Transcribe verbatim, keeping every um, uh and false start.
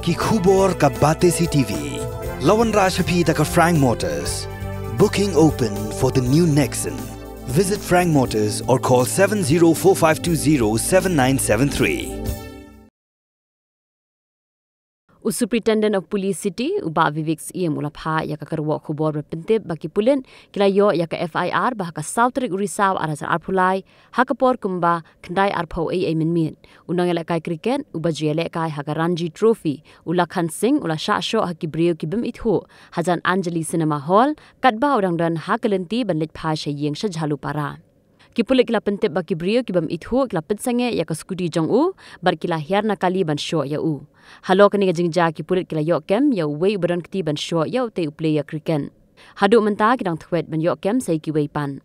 Ki khubor ka Batesi T V. La wanrah sha phi da ka Frank Motors. Booking open for the new Nexon. Visit Frank Motors or call seven zero four five two zero seven nine seven three. U Superintendent of Police City, u Bah Vivek Syiem, u la phah ïa ka kyrwoh khubor ba pyntip ba ki pulit ki la ïoh ïa ka F I R ba ha ka saw tarik u Risaw ar hajar arphew lai, ha ka por kumba khyndai arphew ei ei mynmiet, u nongïalehkai cricket uba ju ïalehkai ha ka Ranji Trophy, u Lakhan Singh, u la shah shoh ha ki briew ki bym ithuh hajan Anjali Cinema Hall, katba u dang don ha ka lynti ban leit phai sha ïing sha Jhalupara. Ki pulit ki la pyntip ba ki briew ki bym ithuh ki la pynsangeh ïa ka scooty jong u bad ki la hiar na kali ban shoh ïa u. Halor kane ka jingjia, ki pulit ki la ïoh kem ïa uwei uba don kti ban shoh ïa utei u player cricket. Haduh mynta ki dang thwet ban ïoh kem sa ïa kiwei pat.